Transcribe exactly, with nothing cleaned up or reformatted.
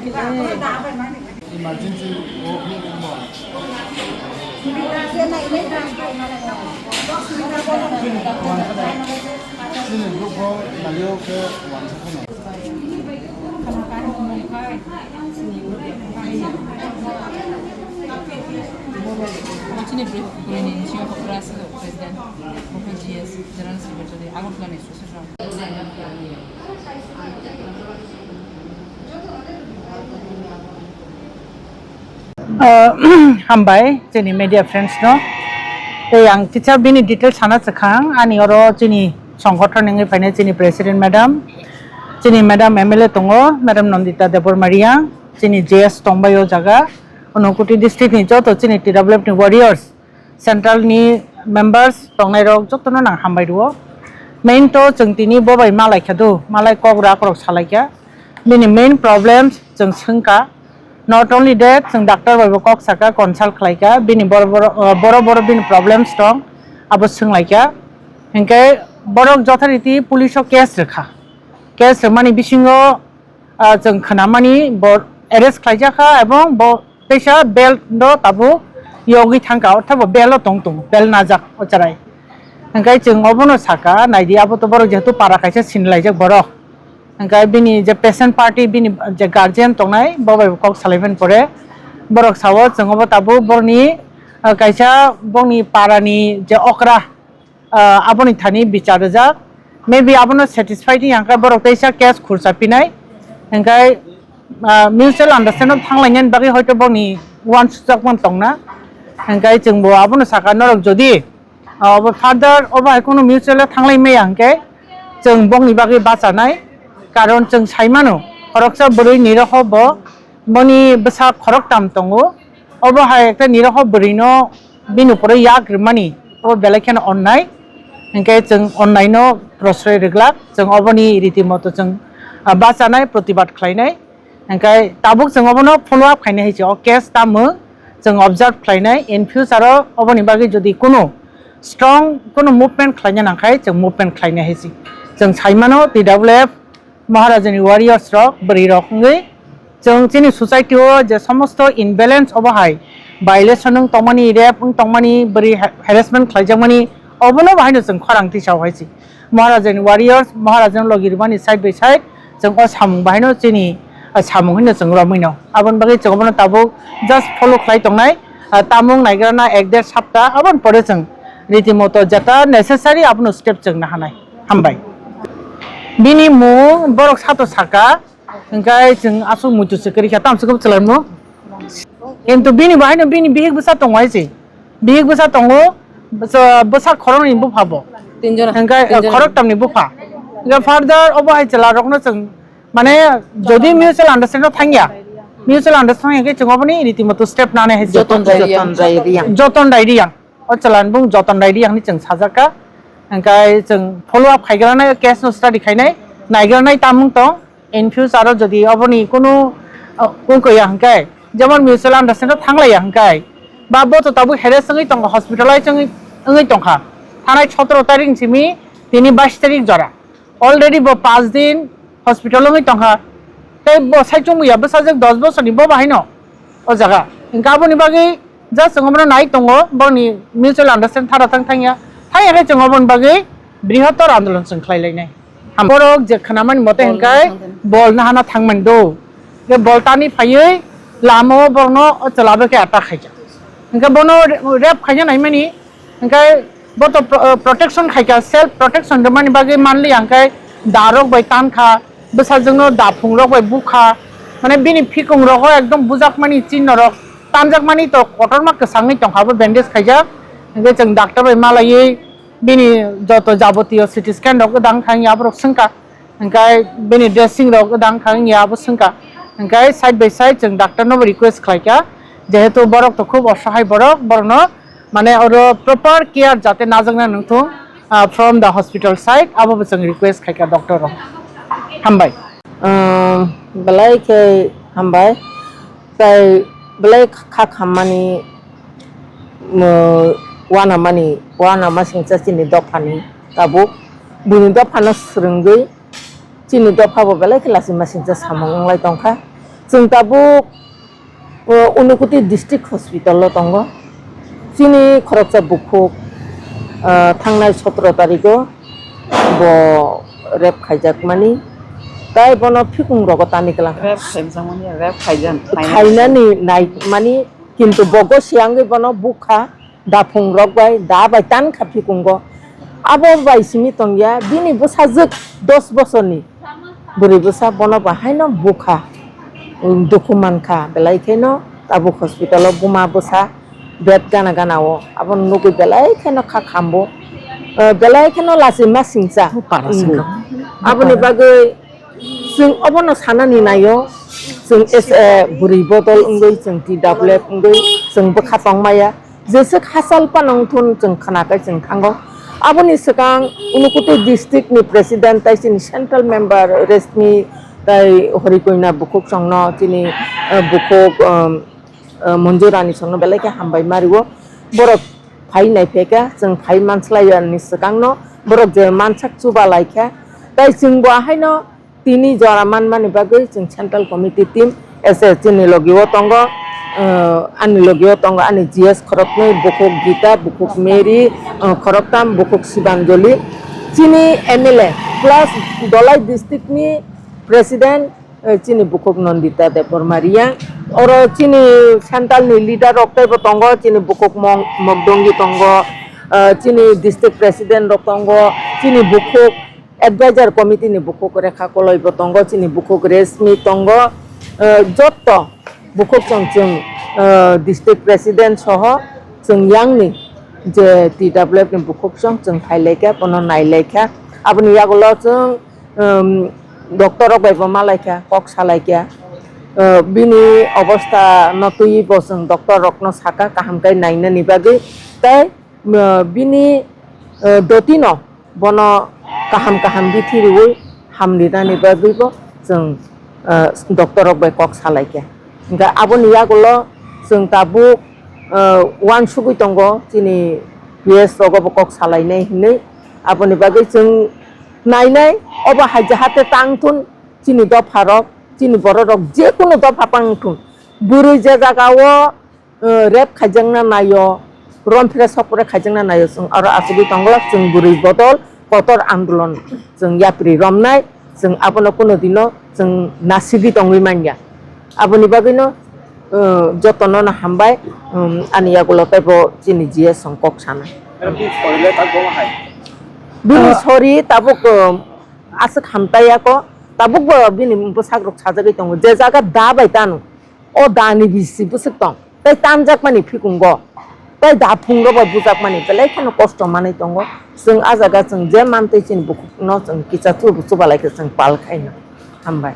Emergency ward ni room o. Chini group o nalio khe wansa kheno. Chini bwrwi ni bisingo hopra aswk president, G S, General Secretary, Agartala ni association. Ah, hambai chini media friends no. Tei ang kisa bini details sana swkang, ani oro chini songgothon wngwi phainai chini president madam, chini madam M L A tongo, madam Nandita Debbarma Reang, chini J S tongbai o jaga, Unakoti district ni joto chini T W F ni warriors, central ni members tongnai rok jotono nang hambai rwo. Main to chwng tini bo bai malai kha do, malai kok rak rok salai kha. Bini main problems chwng swng kha. Not only that, chwng doctor bai bo kok saka, consult khlai kha. Bini boro boro, uh, boro boro bini problems tong, abo swng lai kha. Hinkhe borok jothariti police o case rwkha. Case rwmani bisingo, ah, chwng khnamani bo arrest khlaijak kha, ebong bo teisa bail no tabuk yogwi thangkha, ortha bo bail o tong tongo, bail najak o chwrai. Hinkhe chwng obono saka, naidi abo to borok jehetu para kaisa sinlaijak borok. Hinkhe bini je patient party, bini je guardian tongnai, bo bai bo kok salaimani pore borok sao chwng obo tabuk borokni, ah, kaisa bongni parani je okra, ah, aboni thani bichar rijak. Maybe abono satisfied wngya hwnkhe borok teisa case khursa pinai. Hwnkhe, ah, mutual understanding thanglainani bagwi hoito boni uansukjakmani tongna. Hwnkhe chwngbo abono saka norok jodi, ah, obo further obo hai kheno mutual thanglai maya hwnkhe chwng bongni bagwi bachanai. Karon chwng saimano khoroksa bwrwi nirokho bo boni bwsa khoroktam tongo. Obo hai ekta nirokho bwrwino bini uporo yak rwmani, obo belai kheno onnai. Hinkhe chwng onnaino prosroi rwglak, chwng oboni riti moto chwng, ah, bachanai, protibad khlainai. Hinkhe tabuk chwng obono follow up khainai hai se, o case tamo chwng observe khlainai, in future o oboni bagwi jodi kunu strong kunu movement khlaina nangkhai, chwng movement khlainai hai se. Chwng saimano T W F Maharajani warriors rok, bwrwi rok wngwi chwng chini society o je somosto imbalance obo hai violation wng tongmani, rape wng tongmani, bwrwi ha-, harassment khlaijakmani, obono bo haino chwng khorang tisao hai se. Maharajani warriors, Maharajani logi rwmani side by side chwng o samung bo haino chini, ah, samung hino chwng romwi no. Aboni bagwi chwng obono tabuk just follow khlai tongnai, ah, tamung naigrana ek der sapta, aboni pore chwng riti moto jeta necessary abono step chwng nahanai. Hambai. Bini mung borok sato saka, hwnkhe chwng aswk muitu se kwrwi kha, tamo se kwbwi chwlaimung. Kintu bini bo haino bini bihik bwsa tongo hai se. Bihik bwsa tongo, bwsa, bwsa khoroknwi bupha bo. Tinjona. Hwnkhe, tinjona. Khoroktamni bupha. Hwnkhe further obo hai chwla rokno chwng, mane, jodi mutual understanding thangya, mutual understanding hwnkhe chwng oboni riti moto step nanai hai se. Joton Rai Riyang. Joton Rai Riyang. Joton Rai Riyang. O chwla ni bung Joton Rai Riyang hinwi chwng sajak kha. Hwnkhe chwng follow up khaigranai, case no study khainai, naigranai tamung tong. In future o jodi oboni kunu, uh, wngkha ya hwnkhe, jemon mutual understanding thanglaiya hwnkhe, ba bo to tabuk harass wngwi tongo, hospitalize wngwi, wngwi tongkha. Thanai sotoro tarik ni simi tini bais tarik jora. Already bo panch din hospital wngwi tongkha. Tei bo saichung ya bwsajwk dos bosorni bo bahaino o jaga. Hwnkhe aboni bagwi just chwng omono nai tongo, boni mutual understanding thara thang thangya. Thangya khe chwng oboni bagwi brihotor andolon chwng khlai lainai. Borok je khnamani mote hwnkhe bol nahana thangmani do. Khe bol tani phaiwi lama o borokno o chwla bai khe attack khaijak. Hwnkhe bono rape khaina naimani. Hwnkhe bo to pro-, protection khaikha, self protection rwmani bagwi manliya hwnkhe da rok bai tankha, bwsajwkno da phungrok bai bukha, mane bini phikungrogo ekdom bujakmani chinorok tanjakmani to kotorma kwchangwi tongkha, bo bandage khaijak. Hwnkhe chwng doctor bai malaiwi bini joto jabotiyo C T scan rok gwdang kha wngya aborok swngkha. Hwnkhe bini dressing rok gwdang kha wngya abo swngkha. Hwnkhe side by side chwng doctor no bo request khlaikha, jehetu borok to khub osahai borok, borokno mane oro proper care jate najakna nangthung, ah, from the hospital side, abo bo chwng request khaikha doctor rok. Hambai. Umm, belai khe hambai. Tai belai kha khammani, umm, uanamani, uanama singcha chini dophani tabuk. Bini dophano swrwngwi chini dophabo belai khe lachima singcha samung wnglai tongkha. Chwng tabuk, o, Unakoti District Hospital o tongo. Chini khoroksa bukhuk, ah, thangnai sotro tarigo bo rape khaijakmani. Tai bono phikung rogo tani klang. Rape khaijakmani, rape khaijan-, khainani nai mani, kintu bogo siyangwi bono bukha. Daphung rok bai da bai tan kha phikungo. Abo bai simi tongya, bini bwsajwk dos bosorni bwrwi bwsa, bono bo haino bukha, um, dukhu mankha, belai kheno tabuk hospital o buma bwsa bed gana gana o, abono nugwi belai kheno kha khambo, eh, belai kheno lachi ma singcha. Bupara wngwi singkha. Aboni bagwi Chwng obono sanani naio, chwng S A bwrwi bodol wngwi, chwng T W F wngwi chwng bwkha tongmaya. Jeswk hachal phano wngthun chwng khwnakhai chwng thango. Aboni swkang Unakoti district ni president tai chini central member Reshmi tai Horikoina bukhuk chwngno chini, eh, bukhuk, um, eh, Monjurani chwngno belai khe hambai mario. Borok phai naipheka, chwng phai manslai ani swkangno borok je mansak chuba laikha. Tai chwngbo ahaino Tini jora manmani bagwi chwng Central Committee team S A chini logi o tongo, eh, ani logi o tongo ani G S khoroknwi, bukhuk Gita, bukhuk Mary, eh, khoroktam, bukhuk Sibanjali. Chini M L A plus Dholai district ni president, eh, chini bukhuk Nandita Debbarma Reang. Oro chini central ni leader rok teibo tongo, chini bukhuk Mong-, Mogdongi tongo, eh, chini district president rok tongo, chini bukhuk Advisor committee ni bukhuk Rekha Koloi bo tongo, chini bukhuk Reshmi tongo, eh, jotto bukhuk chwng chwng, eh, district president soho chwng yang ni je T W F ni bukhuk chwng chwng phai laikha, bono nai laikha. Aboni yagulo chwng, um, doctor rok bai bo ma laikha, kok sa laikha. Eh, bini obostha no twiwi bo chwng doctor rok no saka kaham khe nainani bagwi tei, eh, bini, eh, doti no bono kaham kaham bithi riwi hamrinani bagwi bo chwng, eh, doctor rok bai kok salaikha. Hwnkhe aboni yagulo chwng tabuk, eh, uansugwi tongo chini P S rogo bo kok salainai hinwi. Aboni bagwi chwng nainai obo hai jahate tangthun chini dopha rok, chini borok rok jekunu dopha tangthun. Bwrwi je jagao eh, rape khaijakna naio, romphre sokphre khaijakna naio, chwng aro achugwi tongo, chwng bwrwi bodol kotor andolon chwng yapri romnai, chwng abono kuno dino chwng nasigwi tongwi manya. Aboni bagwino, eh, jotono no hambai, um, ani yagulo teibo chini G S song kok sana. Bini sori tabuk, um, aswk hamtaiya ko, tabukbo bini bwsakrok sajagwi tongo, je jaga da bai tano. O dani bisi bwswk tong, tei tanjakmani phikungo, tei daphungrok bai bujakmani belai kheno kosto manwi tongo. Chwng a jaga chwng je mantwi chini bukhukno chwng kisa chubu chubalai khe chwng pal khaino. Hambai.